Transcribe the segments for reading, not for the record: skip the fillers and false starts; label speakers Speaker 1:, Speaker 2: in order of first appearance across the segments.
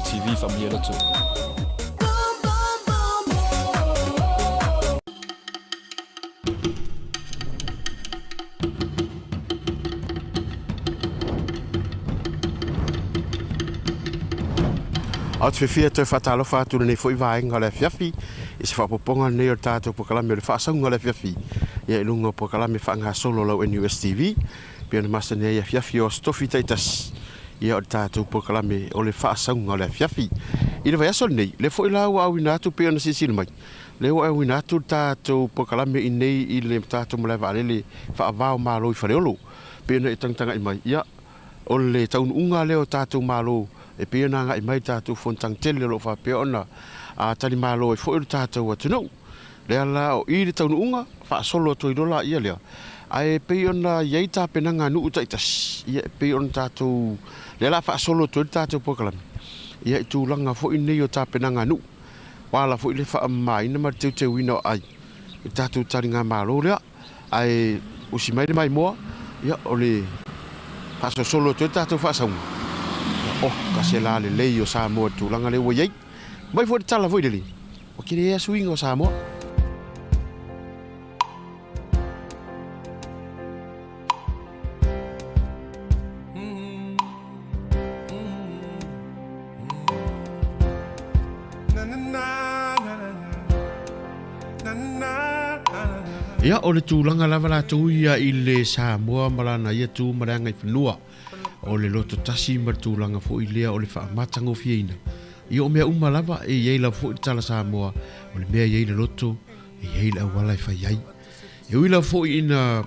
Speaker 1: TV faamanuia le Atua.
Speaker 2: Ou te fiafia e toe faatalofa atu i lenei foi vaega o le afiafi i se faaopoopoga lenei o le tatou polokalame o le faasauga o le afiafi ia i luga o polokalame faagasolo a lau NUS TV pei ona masani ai i afiafi o Aso Tofi taitasi ia o le tatou polokalame o le faasauga o le afiafi. I le vaiaso lenei, lea foi la ua auina atu pei ona silasila mai, lea ua auina atu le tatou polokalame i inei i le tatou malae vaalele faava o Malo i Faleolo pei ona e tagatagai mai, ia o le taunuuga lea o tatou Malo e pei ona agai mai i le tatou fonotaga tele o lo o faapea ona talimalo ai foi lo tatou atunuu. Lea la o i le taunuuga, faasolo atu ai loa laia lea. Ae pei ona i ai tapenaga a nuu taitasi, ia e pei ona tatou, lea la faasolo atu ai le tatou polokalame, ia i tulaga foi nei o tapenaga a nuu. Ua ala foi le faamamaina ma le teuteuina o aai i le tatou taligamalo lea. Ae usi mai le maimoa, ia o le faasolosolo atu ai le tatou faasauga, ia oh, ka se la lelei o Samoa i le tulaga lea ua i ai. Mai foi le tala foi lele, ua tele lava suiga o Samoa. Ia, o le tulaga lava latou ia i le Samoa ma lana ia tu ma le agaifanua, o le loto tasi ma le tulaga foi lea o le faamatagofieina. Ia, o mea uma lava e i ai lava foi le tala Samoa, o le mea e i ai le loto, e i ai le auala e fai ai. E ui lava foi ina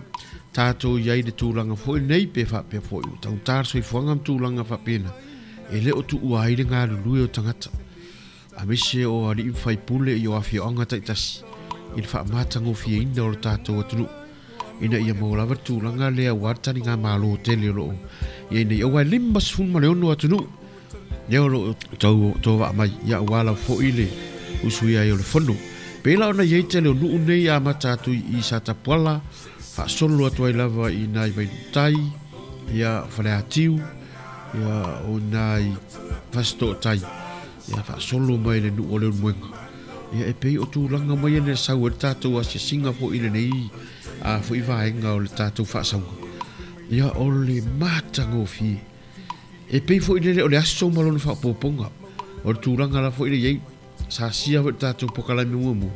Speaker 2: tatou i ai i le tulaga foi lenei, pe faapea foi ua taugata le soifuaga ma tulaga faapena, e le o tuua ai le galulue o tagata, aemaise o alii ma faipule i o afioaga taitasi i le faamatagofieina o lo tatou atunuu, ina ia maua lava le tulaga lea aua le taligamalo tele o lo o i ai nei, aua e 56 atunuu lea o lo o tau tovaa mai, ia aua lava foi le usuia ai o le fono. Pei la ona i ai tele o nuu nei amata atu i Satapuala, faasolo atu ai lava i nai Vailuutai, ia Faleatiu, ia o nai Fasitootai, ia faasolo mai le nuu o Leulumoega. Ia e pei o tulaga mai ia na sau ai le tatou asiasiga foi i lenei foi vaega o le tatou faasauga. Ia o le matagofie. E pei foi lele o le aso ma lona faaopoopoga, o le tulaga la foi lea i ai, sa sia foi le tatou polokalame muamua,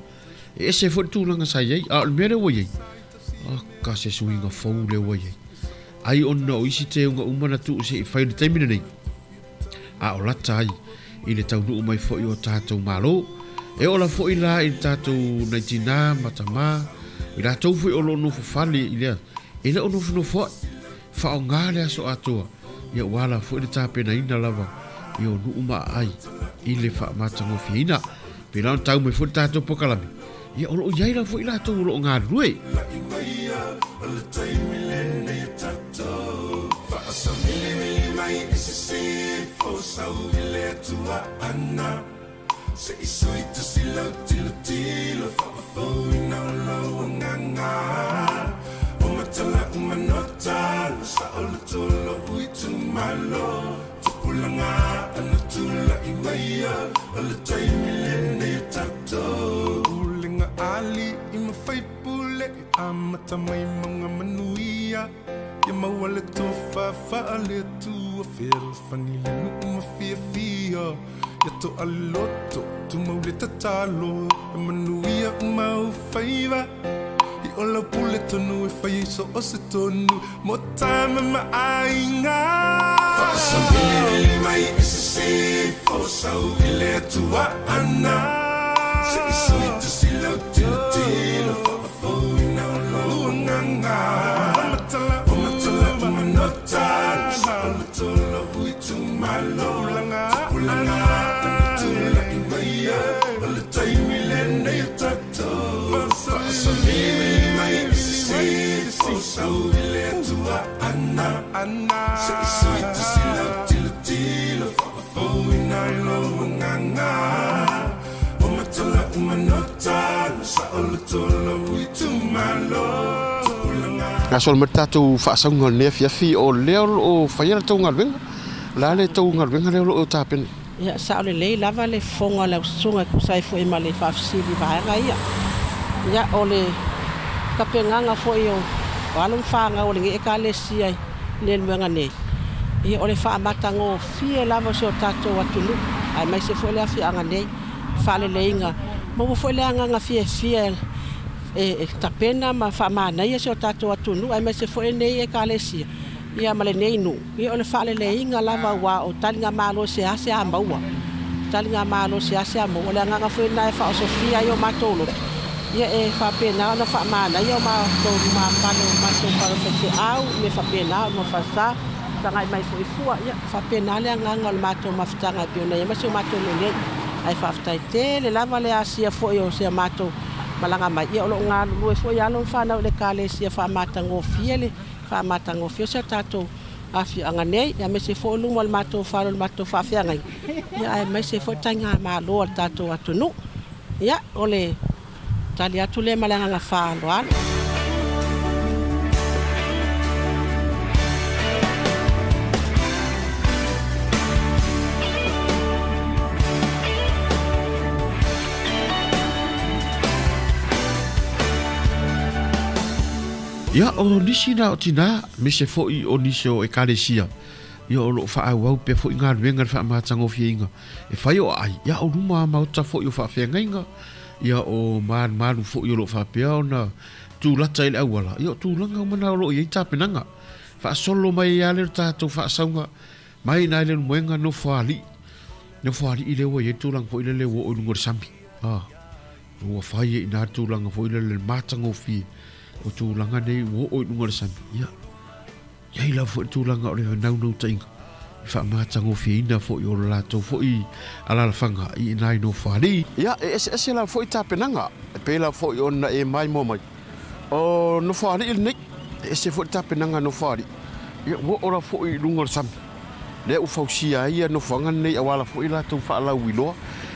Speaker 2: e ese foi le tulaga sa i ai, a o le mea lea ua i ai, oka se suiga fou lea ua i ai. Ai ona o isi teuga uma na tuu se i fai i le taimi lenei, a o lata ai i le taunuu mai foi o tatou Malo. E oo la foi la i le tatou nai tinā ma tamā, i latou foi o lo o nofo fale i lea, e le o nofonofoa'i, Faaaoga le aso atoa, ia ua ala foi le tapenaina lava ia o nuu ma aai i le faamatagofieina. Pēlā ona tau mai foi le tatou polokalame, ia o lo o i ai lava foi latou o lo o galulue.
Speaker 3: Ia to'a loto, tumau le tatalo, E manuia uma ou faiva. I o lau pule tonu e fai ai so o se tonu mo tama ma aiga. Faasavilivili mai i sisifo, sau i le Atua ana. Se i sui tusi lau tilotilo, faafouina o lou agaga. O matala uma no talo, saoloto lou itumalo. Tupulaga ana tulai mai o le taimi lenei o tatou. Faasavilivili mai i sisifo, sau i le Atua ana. Se i sui tusi lau tilotilo, faafouina lou agaga. O matala uma no talo, saoloto lou itumalo. Tupulaga.
Speaker 2: Gasolo mai le tatou faasauga o lenei afiafi, o lea o lo o faia le tou galuega. O le a le tou galuega lea o lo o tapena?
Speaker 1: Ia, sao lelei lava le fofoga o lau susuga e tusa ai foi ma le faafesili i vaega ia. Ia, o le tapenaga foi o alo ma fanau a lenei Ekalesia i Leulumoega nei, ia o le faamatagofie lava o si o tatou atunuu, aemaise foi le afioaga nei, faaleleiga. Maua foi le agaga fiafia e tapena ma faamanaia si o tatou atunuu, aemaise foi lenei Ekalesia ia ma lenei nuu, ia o le faaleleiga lava aua o taligamalo e seasea maua, taligamalo e seasea maua. O le agaga foi lena e faaosofia ai o matou loto, ia e faapena ona faamanaia o matou lumafale, o matou fale o faifeau, mea faapena, o luma falesa, tagai mai foi i fua, ia faapena le agaga o le matou mafutaga e pei ona i ai ma si o matou nuu nei. Ae faafetai tele lava le asia foi o si a matou malaga mai, ia o lo o galulue foi alo ma fanau i le Ekalesia faamatagofie le faamatagofie o si a tatou afioaga nei, aemaise foi o luma o le matou fale o le matou faafeagaiga, ia aemaise foi le taigamalo a le tatou atunuu. Ia, o le tali atu lea ma le agaga faaaloalo.
Speaker 2: Ia, o nisi na o tinā, aemaise foi o nisi o Ekalesia, ia o lo o faaauau pea foi galuega i le faamatagofieina e fai o aai, ia o luma a maota foi o faafeagaiga, ia o malumalu foi o lo o faapea ona tulata i le auala, ia o tulaga uma na o lo o i ai tapenaga. Faasolo mai ai lava lea o le tatou faasauga mai i ina i Leulumoega Nofoalii, Nofoalii lea ua i ai le tulaga foi lele ua oo i luga o le sami. Ah. Ua fai ai i ina le tulaga foi lele le matagofie o tulaga nei ua oo i luga o le sami. Ia, i ai lava foi le tulaga o le naunautaiga i faamatagofieina foi o le latou foi alaalafaga i ina i Nofoalii. Ia, e eseese lava foi tapenaga, e pei lava foi ona e maimoa mai o Nofoalii lenei, e ese foi le tapenaga a Nofoalii. Ia, ua oo lava foi i luga o le sami, lea ua fausia ai ia nofoaga lenei auala foi latou faalauiloa.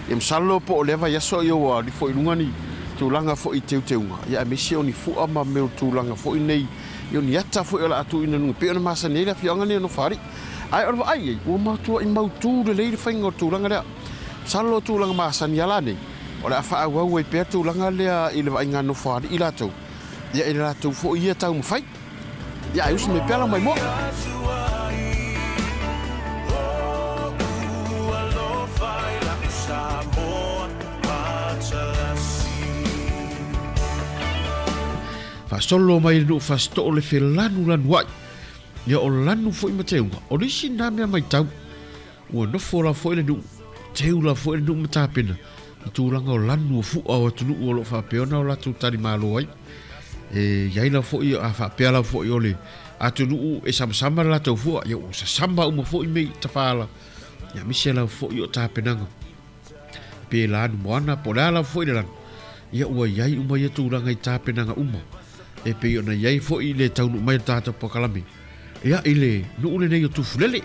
Speaker 2: Ia masalo po o lea vaiaso ia ua alu ifo i luga ni tulaga foi i teuteuga, ia aemaise o ni fua ma mea o tulaga foi nei, ia o ni ata foi o le a tuuina i luga e pei ona masani ai le afioaga lenei o Nofoalii. Ae o le vaai i ai, ua matuai mautu lelei le faiga o le tulaga lea. Masalo o tulaga masani lava la nei, o le a faaauau ai pea tulaga lea i le vaaiga a Nofoalii latou, ia i le latou foi ia taumafai. Ia ae usi mai pea lau maimoa. Faasolo mai le nuu Fasitoo le felanulanuai. Ia o lanu foi ma teuga, o le isi na mea maitau. Ua nofo la foi le nuu, teu la foi le nuu ma tapena i tulaga o lanu o fua o atunuu o lo o faapea ona o latou talimalo ai. E i ai la foi, a faapea la foi o le atunuu e samasama le latou fua, ia ua sasama uma foi mea i tafaala, ia aemaise la foi o tapenaga pe lanu moana po o le a lava foi le lanu, ia ua i ai uma ia tulaga i tapenaga uma e pei ona i ai foi le taunuu mai o le tatou polokalame ia i le nuu lenei o Tufulele.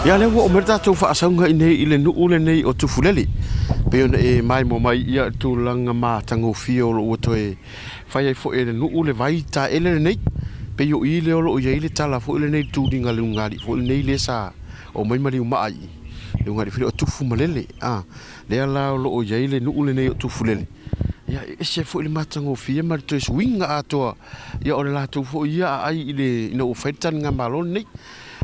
Speaker 2: Ia lea ua oo mai le tatou faasauga i nei i le nuu lenei o Tufulele. Pei ona e maimoa mai ia tulaga matagofie o lo o ua toe fai ai foi e le nuu le vai taele lenei. Pei o i lea o lo o i ai le tala foi lenei i le tuliga le ulugalii foi lenei lea sa oo mai maliumaa i le ulugalii foi lea o Tufumalele. A, lea la o lo o i ai le nuu lenei o Tufulele. Ia e ese foi le matagofie ma le toe suiga atoa ia o le latou foi ia aai i le ina ua fai le taligamalo lenei.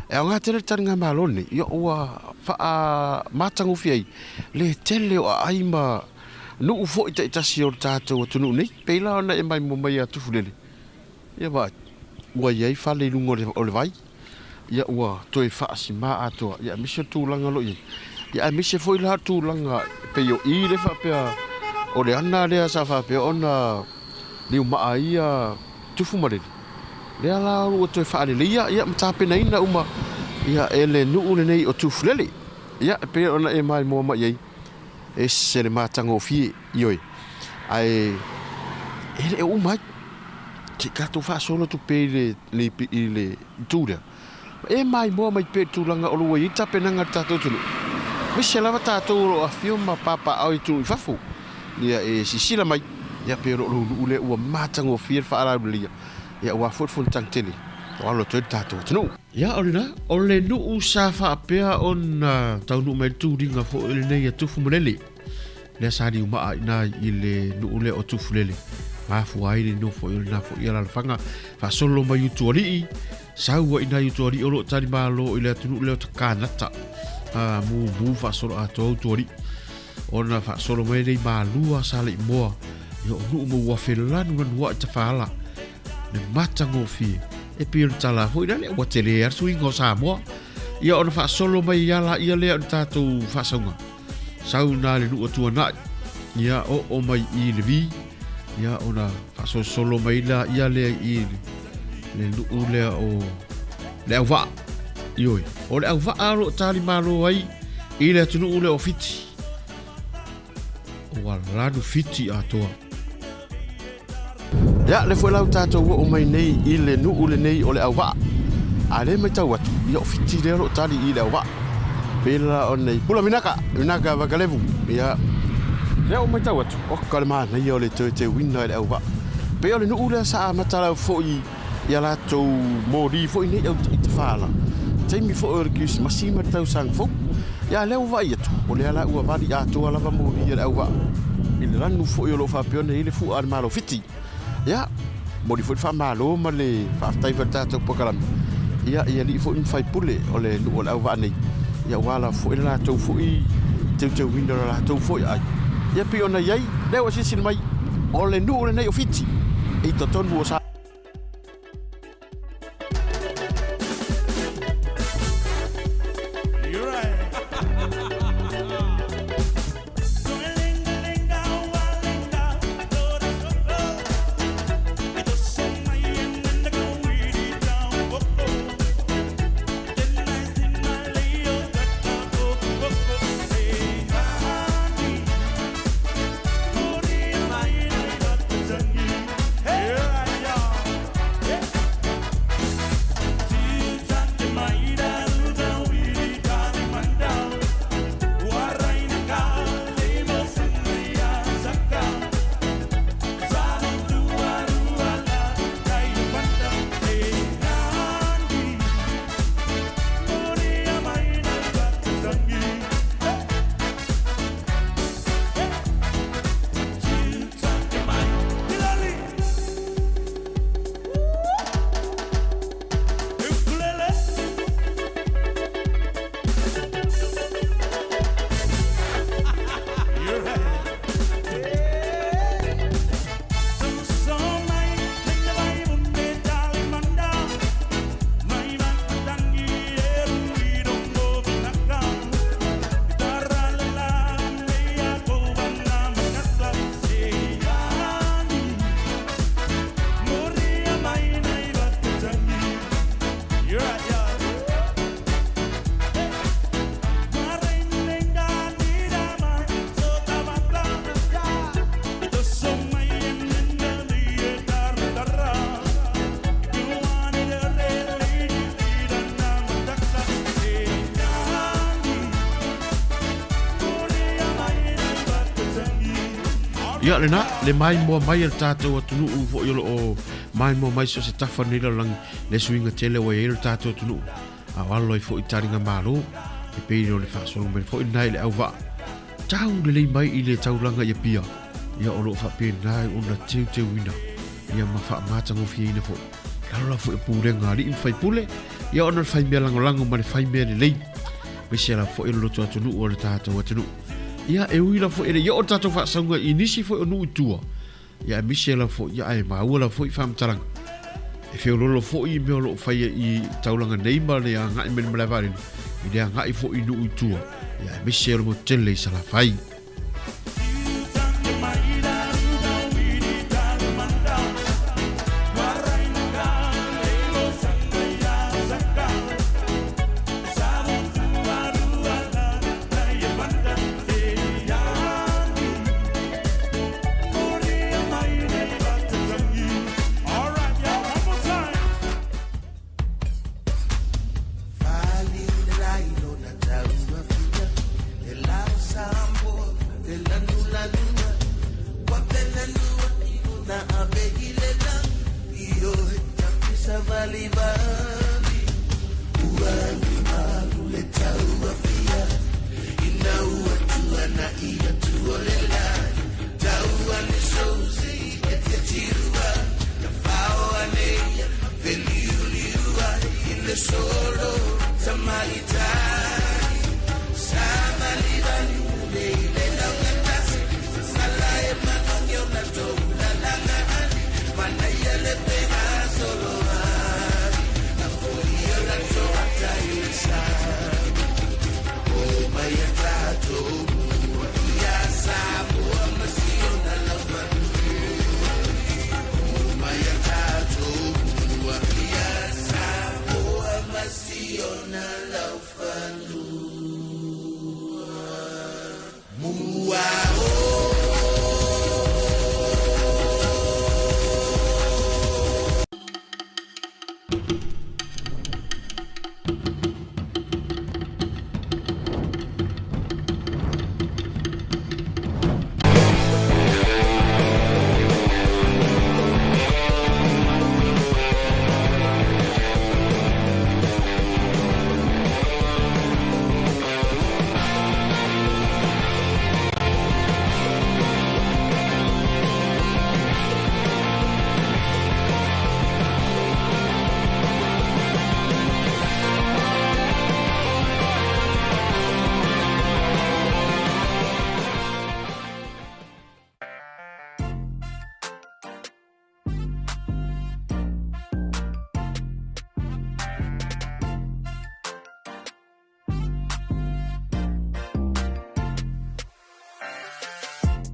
Speaker 2: E aoga tele le taligamalo lenei, ia ua faamatagofie ai le tele o aai ma nuu foi taitasi o le tatou atunuu nei. Pei la ona e maimoa mai ia Tufulele, ia vaai, ua i ai fale i luga o le vai, ia ua toe faasima atoa, ia aemaise o le tulaga o lo o i ai, ia aemaise foi la tulaga pei o i le faapea o le ana lea sa faapea ona liumaa ai ia Tufumalele. Lea la ua toe faaleleia ia ma tapenaina uma ia e le nuu lenei o Tufulele. Ia e pei ona e maimoa mai ai, ese le matagofie, ioe, ae e le o uma ai. Se i tatou faasolo atu pea i le, le, i le itu lea. E maimoa mai pea i le tulaga o lo o ua i ai tapenaga a le tatou atunuu, aemaise lava tatou o lo o afifio ma papaaao i atunuu i fafo. Ia e silasila mai, ia pei o lou nuu lea ua matagofie le faalauleleia, ia aua foi le fonotaga tele o alo atu ai le tatou atunuu. Ia o lena, o le nuu sa faapea ona taunuu mai le tuliga foi lenei a Tufumalele, lea sa liumaa i ina i le nuu lea o Tufulele, mafua ai le nofo i o lena foi alalafaga faasolo mai Utualii, sau ai i ina i Utualii o lo o talimalo i le atunuu lea o Takanata, a mumu faasolo atoa Utualii. Ona faasolo mai lea i Malua Saleimoa, ia o nuu ma ua felanuanuai tafaala le matagofie. E pei o le tala foi lea ua tele lava le suiga o Samoa. Ia ona faasolo mai ala ia lea o le tatou faasauga. Sau na le nuu Tuanai, ia oo mai i le Vi, ia ona faasolosolo mai la ia lea i le nuu lea o le Auvaa. Ioe, o le Auvaa o lo o talimalo ai i le atunuu lea o Fiti. Ua lanu Fiti atoa. Ia, le foi la ua tatou oo mai nei i le nuu lenei o le Auvaa. A lea matau atu, ia o Fiti lea o lo o tali i le Auvaa. Pela o nei, pula vinaka, vinaka vakalevu. Ia, lea ua matau atu, oka le manaia o le toe teuina i le Auvaa. Pei o le nuu lea sa amata lau foi ia latou moli foi nei au i tafala. Taimi foi o le Kerisimasi ma le tausaga fou. Ia lea ua vaai atu, o lea la ua vali atoa lava moli a le auvaa i le lanu foi o lo o faapea ona i ai le fua a le Malo Fiti. Ia, momoli foi le faamalo ma le faafetai foi i le tatou polokalame ia i alii foi ma faipule o le nuu o le auvaa nei, ia aua lava foi le latou foi teuteuina o le latou foi aai. Ia pei ona i ai, lea ua silasila mai, o le nuu lenei o Fiti i totonu o Sa. Ia lena, le maimoa mai a le tatou atunuu foi o lo o maimoa mai so o se tafa o lenei lalolagi, le suiga tele ua i ai lo tatou atunuu, a o alo ai foi taliga malo, e pei o le faasolo mai foi lena i le auvaa. Tau lelei mai i le taulaga i Apia, ia o lo o faapena ona teuteuina, ia ma faamatagofieina foi. Lalo la foi o pulega a alii ma faipule, ia ona o le fai mea lagolago ma le fai mea lelei. Aemaise lava foi o le loto atunuu o le tatou atunuu. Ia e ui lava foi e le i oo le tatou faasauga i nisi foi o nuu i tua, ia aemaise lava foi, ia ae maua lava foi faamatalaga. E feololo foi i mea o lo o faia i taulaga nei ma le agai mai le malae vaalele, i le agai foi i nuu i tua, ia aemaise o le motu tele i Salafai.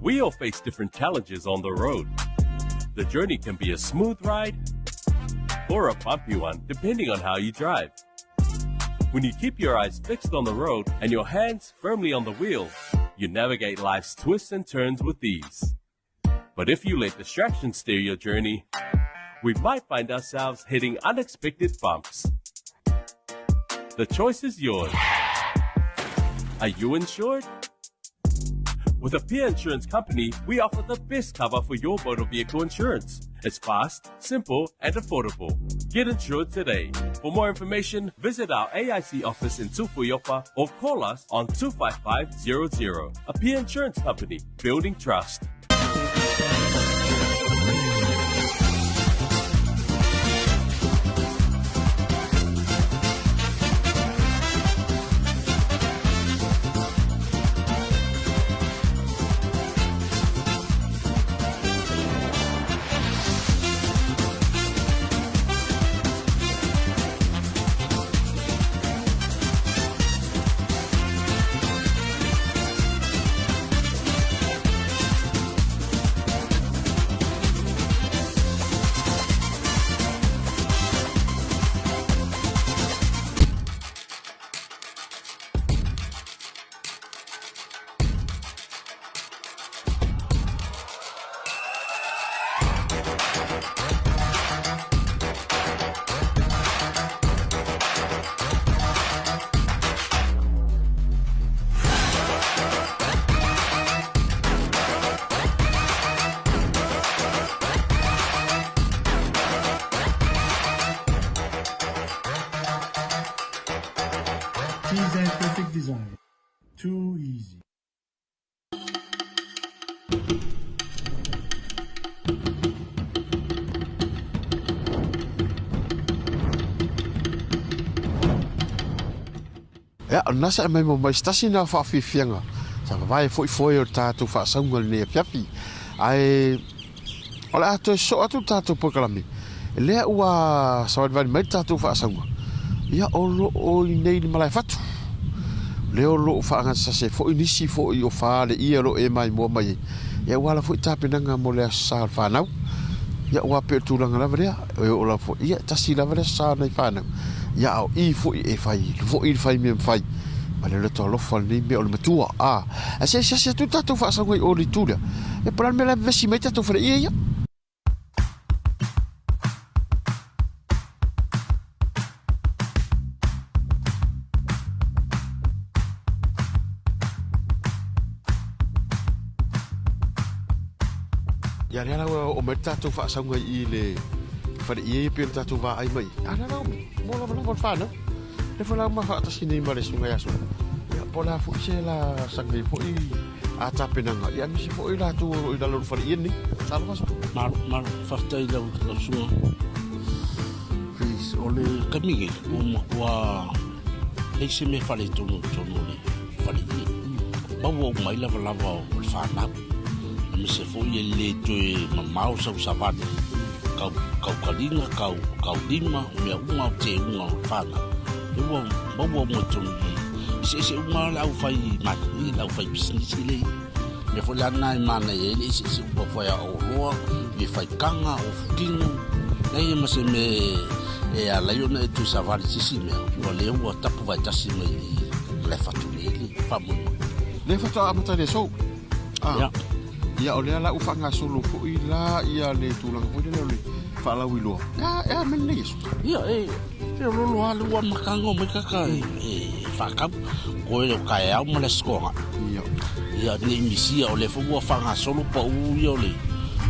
Speaker 4: We all face different challenges on the road. The journey can be a smooth ride or a bumpy one, depending on how you drive. When you keep your eyes fixed on the road and your hands firmly on the wheel, you navigate life's twists and turns with ease. But if you let distractions steer your journey, we might find ourselves hitting unexpected bumps. The choice is yours. Are you insured? With Apia Insurance Company, we offer the best cover for your motor vehicle insurance. It's fast, simple, and affordable. Get insured today. For more information, visit our AIC office in Tufuiopa or call us on 25500. Apia Insurance Company, building trust.
Speaker 5: TZ Graphic Design. Too easy.
Speaker 2: Ia, o lena sa e mai mo mai se tasi na faafiafiaga sa vavae foi foe o le tatou faasauga i lenei afiafi. Ae o le a toe sosoo atu le tatou polokalame, lea ua savalivali mai le tatou faasauga, ia o lo o i inei i le malaefatu. Lea o lo o faagasase foi nisi foi o faleia o lo o e maimoa mai ai, ia ua ala foi tapenaga mo le Aso Sa o le fanau. Ia ua pei o le tulaga lava lea, e oo lava foi, ia e tasi lava le Aso Sa o nai fanau. Ia a o i foi e fai foi le fai mea mafai ma le loto alofa lenei mea o le matua. A, ae se i asiasi atu le tatou faasauga i o i le itu lea, ia po o le a le mea la e vevesi mai ai tatou faleie ia. Ia lea la ua oo mai le tatou faasauga i le faleie ia pei ona tatou vaai mai ai. A lea la mo lava lava le fanau. Lea foi la ua faatasi nei ma le susuga ia Sua. Ia po o le a foi se la saga foi a tapenaga ia aemaise foi latou o lo o i lalo o le faleie lenei. Talofa Sua.
Speaker 6: Malo, malo. Faafetai i lau susuga. Felix, o le taimi nei, ua matua leai se mea faaletonu i totonu o le faleie. Maua uma ai lavalava o le fanau. Aemaise foi e le toe mamao sau savali, kau, kaukaliga, kau, kaulima, o mea uma o teuga o le fanau. E ua maua uma i totonu i i. Eseese uma lava le aufai maketi, le aufai pisinisi lea i i. Mea foi la lena e manaia ai le eseese uma fai a oloa, me faitaga, ofu kino, leai ma se mea e ala ai ona e toe savali i se isi mea, ua lea ua tapu vaetasi mai i le Fatulele, faamoemoe.
Speaker 2: Lea faatoa amata i le aso. Ah.
Speaker 6: Ia.
Speaker 2: Ia o lea la ua faagasolo foi la ia le tulaga foi lele o le faalauiloa. Ia, e a mea lenei aso?
Speaker 6: Ia, e feoloolo lava le ua amataga o mai kaka e faatau. Koe o taeao ma le Aso Toonai.
Speaker 2: Ia.
Speaker 6: Ia, ne i misia, o lea foi ua faagasolo pau ia o le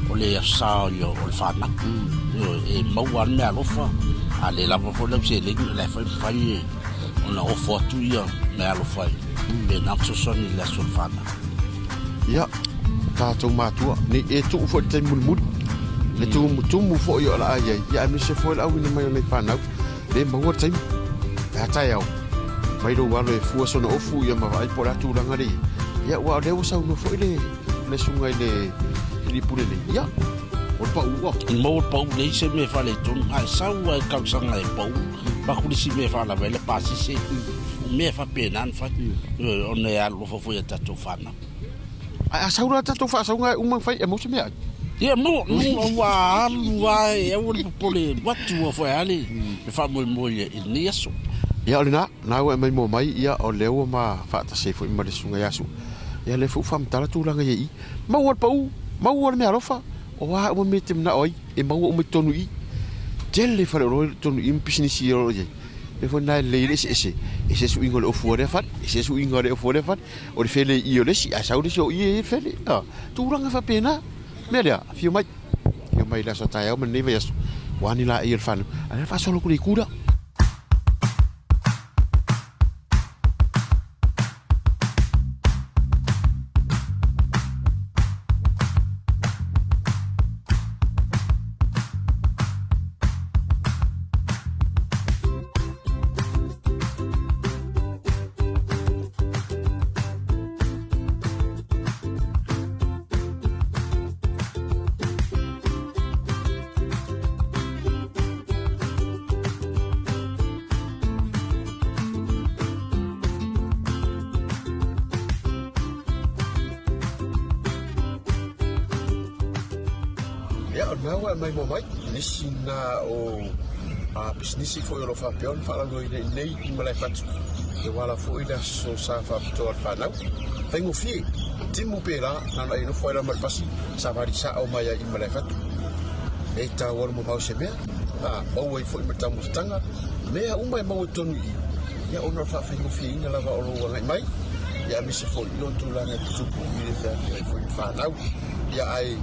Speaker 6: o le Aso Sa o le fanau. Ioe, e maua lava le meaalofa, a le lava foi lau seleni, o la e foi e mafai ona ofo atu ia meaalofa e faapena ona fesoasoani i le aso o le fanau.
Speaker 2: Ia, tatou matua, nei e tuu foi le taimi mulimuli, le tumutumu foi o le a i ai, ia aemaise foi le auina mai o nei fanau, le maua le taimi. E a taeao, mai lou alo e fua sona ofu ia ma vaai po o le a tulaga lea i ai. Ia, aua o lea ua saunoa foi le, le susuga i le alii pule nei, ia, o le pau ua.
Speaker 6: Maua le pau, leai se mea e faaletonu, a e sau lava i talosaga e pau, avatu le isi mea e faalave ai le pasese, o mea faapena na fai, ona e alolofa foi i a tatou fanau.
Speaker 2: Ae a sau la tatou faasauga e uma ona fai e maua se meaai?
Speaker 6: Ia maua, ua alu lava e aua le popole alu atu ua foi lava le faamoemoe i lenei aso.
Speaker 2: Ia o lena, na ua e maimoa mai, ia o lea ua ma faatasi ai foi ma le Susuga ia Sua. Ia lea foi ua faamatala tulaga ia i i. Maua le pau, maua le meaalofa, o a uma mea e te manao ai, e maua uma i totonu i i. Tele faleoloa i totonu i i ma pisinisi o lo o i ai. Mea foi lena e lelei ai le eseese, eseese uiga o le ofu a lea fale, eseese uiga o le ofu a lea fale. O le fele i i o le isi, ae sau le isi o i e i ai le fele. A, tulaga faapena. Mea lea, afio mai. Afio mai i le aso a taeao ma lenei vaiaso, ua ani laei o le fanau. A o lea e faasolo atu le itu lea. Ia, o lena ua e maimoa mai, nisi na o a pisinisi foi o lo o faapea ona faalauiloaina i inei i Malaefatu, e uala foi le aso sa faapitoa o le fanau. Faigofie, timu pēlā, na ona e nofo ai lava ma le pasi, savali sao mai ai i Malaefatu. E tau alu mamao se mea, a maua ai foi ma le taumafataga, mea uma e maua i totonu i i. Ia, ona o le faafaigofieina lava o lou agai mai, ia aemaise foi i lona tulaga e tutupu i le feaveai foi ma fanau. Ia, ae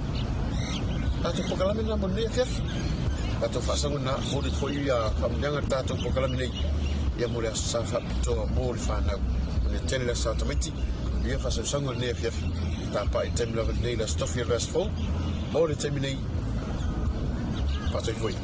Speaker 2: tatou polokalame lena mo lenei afiafi. Tatou faasaga lena, momoli atu foi ia faamanuiaga i le tatou polokalame nei Ia mo le Aso Sa faapitoa mo le fanau. Manuia tele le Aso Sa tamaiti. Manuia faasausauga o lenei afiafi. Tapaai i le taimi lava lenei i le Aso Tofi o le vaiaso fou. Mo le taimi nei, faasoifua ia.